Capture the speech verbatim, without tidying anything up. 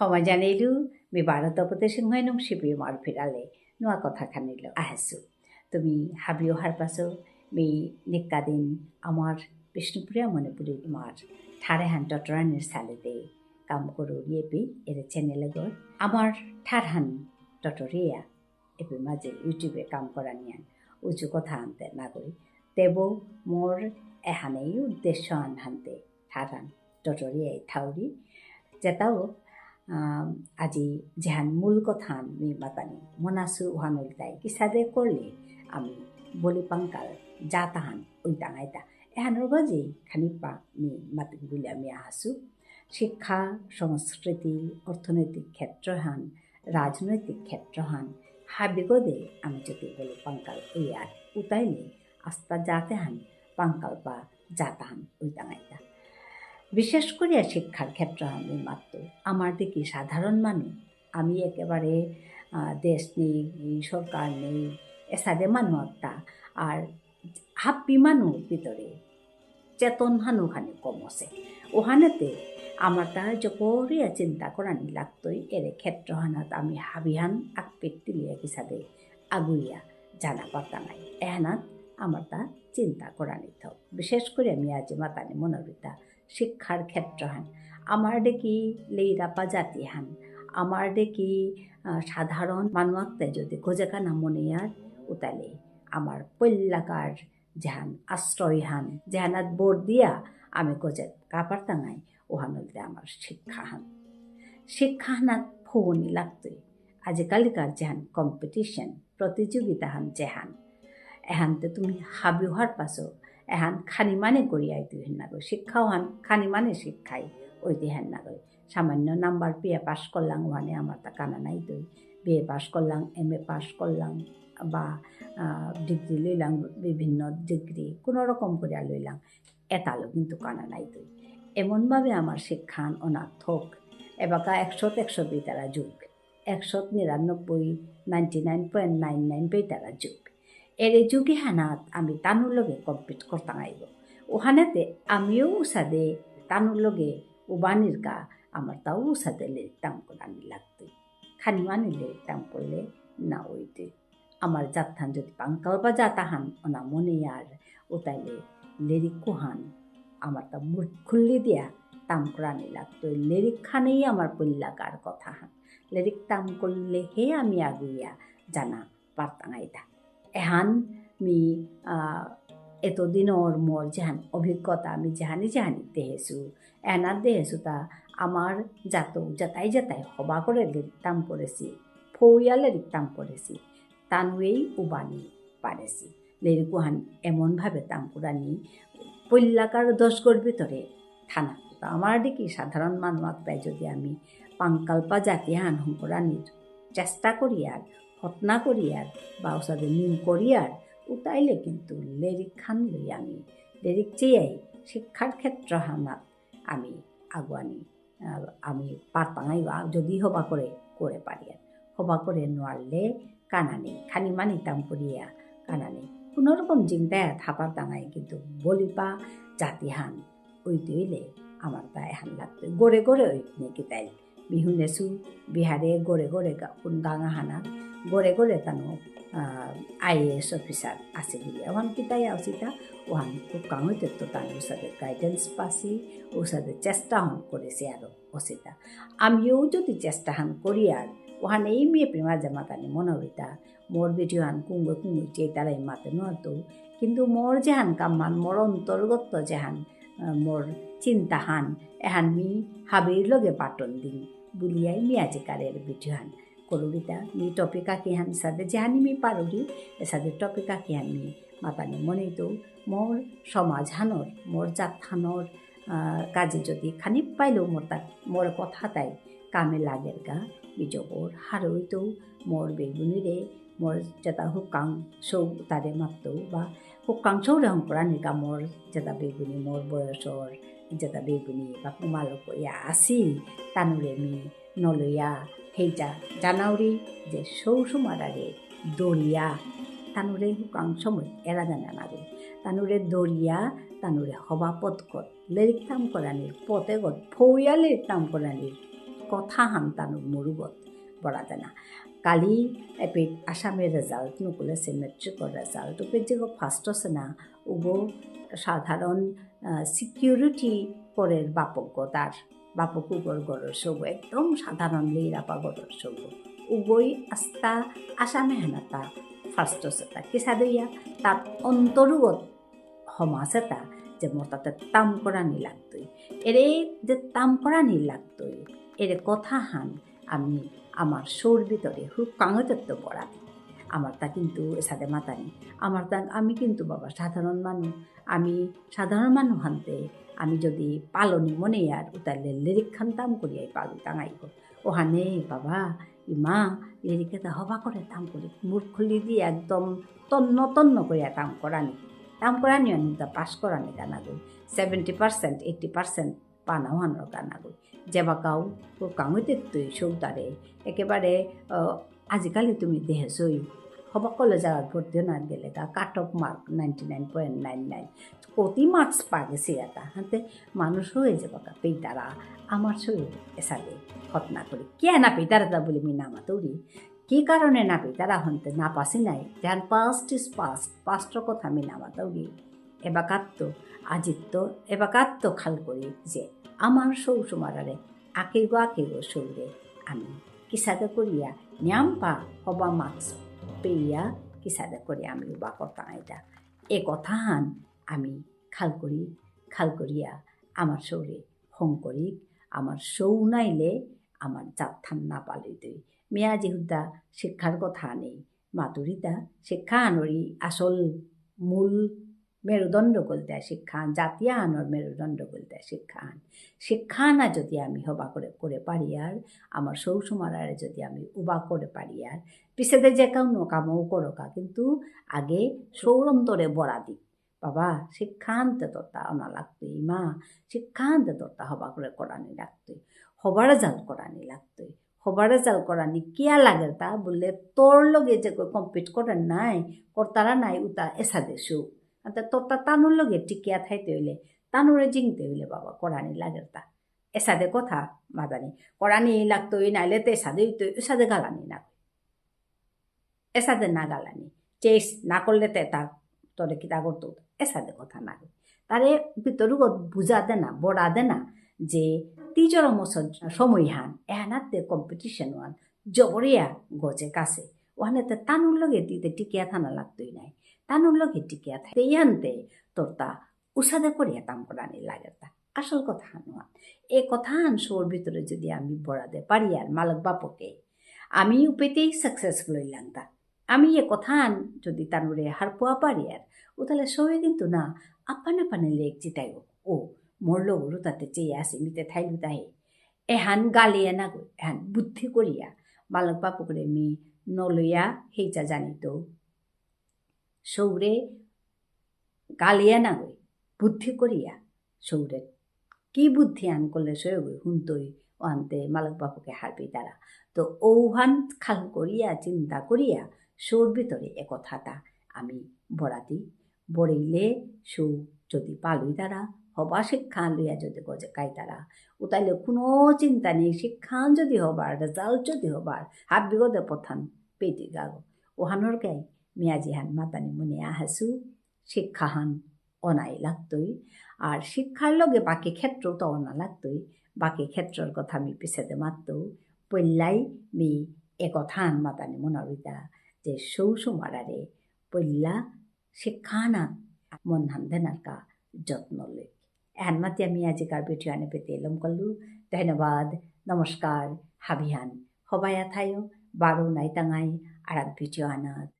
ক্ষমা জানাইলু, মি বারো তপতে সিংহ এনুং শিপিমার ফিরালে নুয়া কথা খানিল আহেসু। তুমি হাবিও হারপাসো, মি নিকাদিন আমার বিষ্ণুপ্রিয়া মণিপুরী মার ঠারহান টটরানির সালেদে কাম করুরি এপি এরে channel এগর। আমার ঠারহান টটরিয়া এপি মাঝে YouTube এ কাম করানিয়ান উঁচু কথা আনতে নাগরি। তেবো মোর এহানেই উদ্দেশ্য আন হানতে ঠারহান টটরিয়াই থাউরি। যেতাও, আহ, আজি যেহান মূল কথাহান মি মাতানি মনাসু ওহান ইলতাই কিসাদে করলে আমি বলি পাঙ্কাল জাতহান উইতাঙাইতা। এহানর বাজে খানিপা মি মাতিক বুলিয়া মি আহাসু। শিক্ষা, সংস্কৃতি, অর্থনৈতিক ক্ষেত্রহান, রাজনৈতিক ক্ষেত্রহান, হাবিগদে আমি যদি বলি পাঙ্কাল উইয়ার উতাইলে আস্তা জাতহান পাঙ্কালপা জাতহান উইতাঙাইতা। বিশেষ করিয়া শিক্ষার ক্ষেত্রহান মি মাততৌ, আমার দেখি সাধারণ মানু, আমি একেবারে, আহ, দেশ নেই, সরকার নেই, এসাদে মানু আত্তা, আর হাব্বি মানুর ভিতরে চেতনহানু খানি কম আছে। ওহানেতে আমারতা জবরিয়া চিন্তা করানি লাগতই, এরে ক্ষেত্রহানাত আমি হাবিহান আকপেক তিলিয়া কিসাদে আগুইয়া জানা পারতাঙাই। এহানাত আমারতা চিন্তা করানি থক। বিশেষ করে আমি আজি মাতানি মনারিতা শিক্ষার ক্ষেত্রহান। আমার দেখি লেইরাপা জাতিহান, আমার দেখি, আহ, সাধারণ মানু আত্তাই যদি গজেকানা মনেয়ার উতালে আমার পল্লাকার যেহান আশ্রয়হান, যেহানাত বর দিয়া আমি গজেকা পারতাঙাই, ওহান ইলতে আমার শিক্ষাহান। শিক্ষাহানাত ফৌনি লাগতই। আজিকালিকার যেহান competition, প্রতিযোগিতাহান যেহান, এহানতে তুমি হাবিও হারপাসো, এহান খানি মানে করি আইতই হেন নাগই। শিক্ষাওহান খানি মানে শিক্ষাই ওইতে হেন নাগই। সামান্য নাম্বার পেয়া পাস করলাং, ওহানে আমারতা কানা নাইতই। বিএ পাস করলাং, এমএ পাস করলাং, বা, আহ, ডিগ্রি লইলাং, বিভিন্ন ডিগ্রি, কোনো রকম করিয়া লইলাং, এতালো কিন্তু কানা নাইতই। এমনভাবে আমার শিক্ষাহান অনাথক, এবাকা একশত একশো পেইতারা যুগ, একশত নিরানব্বই, ninety nine point nine nine পেইতারা যুগ। এরে যুগ এহানাত আমি তানুর লগে compete করতাঙাইব। ওহানেতে আমিও উসাদে তানুর লগে উবানিরকা আমারতাও উসাদে লেরিক তাম করানি লাগতই। খানি মানে লেরিক তাম করলে না ওইতই। আমার জাতহান যদি পাঙ্কালপা জাতহান অনা মনেয়ার উতাইলে লেরিকহান আমারতা মুখ খুল্লি দিয়া তাম করানি লাগতই। লেরিকহানেই আমার পল্লাকার কথাহান। লেরিক তাম করলে হে আমি আগুইয়া জানা পারতাঙাইতা। এহান মি, আহ, এতদিনর মোর যেহান অভিজ্ঞতা আমি যেহানি যেহানি দেহেসু, এহানাত দেহেসুতা আমার জাতৌ যেতাই যেতাই হবা করে লেরিক তাম করেসি, ফৌয়া লেরিক তাম করেসি, তানুয়েই উবানি পারেসি। লেরিকহান এমনভাবে তাম করানি, পল্লাকার দশগর ভিতরে থানা। তো আমার দেখি সাধারণ মানু আত্তাই যদি আমি পাঙ্কালপা জাতিহান হঙকরানির চেষ্টা করিয়ার, হতনা করিয়ার, বা উসাদে নিম করিয়ার, উতাইলে কিন্তু লেরিকহান লই আমি, লেরিক চেয়াই শিক্ষার ক্ষেত্রহানাত আমি আগুয়ানি, আহ, আমি পারতাঙাই বা যদি হবা করে করে পারিয়ার। হবা করে নোয়ারলে কানানি, খানি মানি তাম করিয়া কানানি। কোনো রকম জিংতায়া থাপারতাঙাই কিন্তু বলিপা জাতিহান ওইতে হইলে আমারতা এহান লাগতই। গরে গরে ওই নে কিতাই। মি হুনেসু বিহারে গরে গরে গা-, কোন গাঙ আহানা, গরে গরে তানু, আহ, আইএএস অফিসার আসে বুলিয়া। ওহান কিতাই আসিতা, ওহান হুকাং হইতে তো তানু উসাদে guidance পাসি, উসাদে চেষ্টা হন করেসি আরো আসিতা। আমিও যদি চেষ্টাহান করিয়ার, ওহান এই মেয়ে প্রেমা জামাতানি মনারিতা, মোর ভিডিওহান কুঙগ কুঙগ চেইতারাই মাতে নুয়ারতৌ, কিন্তু মোর যেহান কামহান, মোর অন্তর্গত যেহান, আহ, মোর চিন্তাহান, এহান মি হাবির লগে বাটন দিম বুলিয়াই মি আজিকার এরে ভিডিওহান করুরিতা। মি topic আকিহান সাদে যেহানি মি পারুরি, এসাদে topic আকিহান মি মাতানি মনেইতৌ, মোর সমাজহানর, মোর জাতহানর, আহ, কাজে যদি খানি পাইলেও মোর তা, মোর কথাতাই কামে লাগেরগা, মি জবর হারৌইতৌ, মোর বেগুনিরে, মোর যেতা হুকাং সৌ তারে মাততৌ, বা হুকাং সৌরে হঙকরানিকা মোর যেতা বেগুনি, মোর বয়সর যেতা বেগুনি, বা কুমালক ইয়া আসি, তানুরে মি নলয়া, হেইজা জানাউরি যে সৌ সুমারারে দরিয়া, তানুরে হুকাং সময় এরা জানা নাগো, তানুরে দরিয়া, তানুরে হবা পথকত, লেরিক তাম করানির পথেগত, ফৌয়া লেরিক তাম করানির কথা হান তানুর মুরুগত বরাদে না। কালি এপি আসামে রেজাল্ট নুকুলেসে, মেট্রিকর রেজাল্ট, উপে যেগো ফার্স্ট অসে না, উগো সাধারণ, আহ, সিকিউরিটি করের বাপক গো তার, বাপক উগর গরর সৌগো, একদম সাধারণ লেইরাপা গরর সৌগো। উগই আস্তা আসামে হানাতা ফার্স্ট অসেতা। কিসাদে ইয়া, তার অন্তরুগত হমাসেতা যে মোর তাতে তাম করানি লাগতই। এরে যে তাম করানি লাগতই, এরে কথা হান আমি আমার সৌর ভিতরে হুকাঙেতে তো বরাদি। আমার তা কিন্তু এসাদে মাতানি। আমার তা আমি কিন্তু বাবা সাধারণ মানু। আমি সাধারণ মানু হানতে আমি যদি পালনি মনে আর উতালে লিরিক খান তাম করিয়াই পালু তাঙাইব। ওহানে বাবা, ইমা, লিরিকেতা হবা করে তাম করি। মুখ খুলি দি একদম তন্ন তন্ন করিয়া তাম করানি। তাম করানি অনিতা পাস করানি কানাগই। Seventy percent, eighty percent পানাও আনর কানাগই। যেবাকাও হুকাঙইতে তুই সৌতারে। একেবারে, আহ, আজিকালি তুমি দেহেছই। হবা কলেজ আর ভর্তি না গেলে তা cut off mark ninety nine point nine nine. কতি মার্কস পা গেছে এটা? হাতে মানুষ হয়ে যাবে কা পেইতারা, আমার শরীর এসাদে ঘটনা করি। কে না পেইতারা তা বলে মি না মাতুরি। কি কারণে না পেইতারা হন্তে না পাসি নাই? যেন past is past, পাস্টর কথা মি না মাতুরি। এবাকাত্ত, আজিত্ত, এবাকাত্ত খাল করি যে আমার সৌ সুমারারে আকেগো আকেগো সৌরে আমি কিসাদে করিয়া নিয়াম পা হবা মার্কস পেইয়া কিসাদে করিয়া আমি উবা করতাম এটা। এ কথা হান আমি খাল করি, খাল করিয়া আমার সৌরে হং করি, আমার সৌ নাইলে আমার জাতহান না পালইতই। মিয়া যেহুদা শিক্ষার কথা নেই, মাতুরিতা শিক্ষা আনরি আসল মূল মেরুদণ্ড গলতে শিক্ষাহান, জাতি আনর মেরুদণ্ড গলতে শিক্ষাহান। শিক্ষাহানা যদি আমি হবা করে, করে পারি আর আমার সৌ সুমারারে যদি আমি উবা করে পারি আর পিছেদে যে কাউনো কামও করকা, কিন্তু আগে সৌরন্তরে বরাদি। বাবা, শিক্ষাহানতে তোরতা অনা লাগতই, মা, শিক্ষাহানতে তোরতা হবা করে করানি লাগতই, হবার জাল করানি লাগতই। হবার জাল করানি কিয়া লাগের তা বুললে, তোর লগে যে কেউ কম্পিট করের নাই, করতারা নাই, উতা এসাদে সৌ। আনতে তোরতা তানুর লগে টিকিয়া থাইতে হইলে, তানুরে জিংতে হইলে বাবা করানি লাগের তা। এসাদে কথা মাদানি। করানি লাগতই, নাইলে তে এসাদে হইতই, এসাদে গালানি না। এসাদে না গালানি। চেস না করলে তে তা তোরে কিতা করতো? এসাদে কথা না। তারে ভিতরুগত বুঝা দেনা, বড়া দেনা যে তি জরম স-, সময় হান, এহানাতে কম্পিটিশন ওয়ান, জবরিয়া গজে কাছে। ওহানে তে তানুর লগে তি তে টিকিয়া থানা লাগতই নাই। তানুর লগে টিকিয়া থাইতে ইয়ানতে তোরতা উসাদে করিয়া তাম করানি লাগের তা। আসল কথা হান ওয়ান। এ কথা হান সৌর ভিতরে যদি আমি বড়াদে পারি আর মালক বাপকে, আমি উপেতেই সাকসেসফুল হইলাম তা। আমি এ কথান যদি তানুরে হারপুয়া পারি আর, ও তাহলে সবে কিন্তু না, আপানে আপানে লেখ জিতাইব। ও, মোর লগরও তাতে চেয়ে আসে, মিতে থাইলু তাহে। এহান গালিয়া না গো, এহান বুদ্ধি করিয়া। মালক বাপকরে মি নলইয়া হেইচা জানিত। সৌরে গালিয়া না গই, বুদ্ধি করিয়া। সৌরে কি বুদ্ধি আন করলে সৌরে হুনতই, ও আনতে মালক বাপকে হারপি তারা। তো ঔহান খাল করিয়া, চিন্তা করিয়া, সৌর ভিতরে এ কথাটা আমি বড়াতি। বড়িলে সৌ যদি পালুই তারা, হবা শিক্ষা লইয়া যদি গজে কাই তারা, ও তাইলে কোনো চিন্তা নেই, শিক্ষা যদি হবার, রেজাল্ট যদি হবার, হাত বিগদে পথান পেটি গাগো। ওহানর গাই মিয়াজিহান মাতানি মুনি আহাসু, শিক্ষাহান অনাই লাগতই। আর শিক্ষার লগে বাকি ক্ষেত্র তো অনা লাগতই। বাকি ক্ষেত্রর কথা আমি পিছেদে মাততৌ। পইলাই মি এ কথাহান মাতানি মনারিতা যে সৌ সুমারারে পইলা শিক্ষাহানাত মনহান দেনারকা যত্ন লই। এহান মাতি আমি আজিকার ভিডিও আনে পেতে এলম করলু। ধন্যবাদ, নমস্কার, হাবিহান। হবায়া থায়ো, বারো নাই তাঙাই, আরাক ভিডিও আনাত।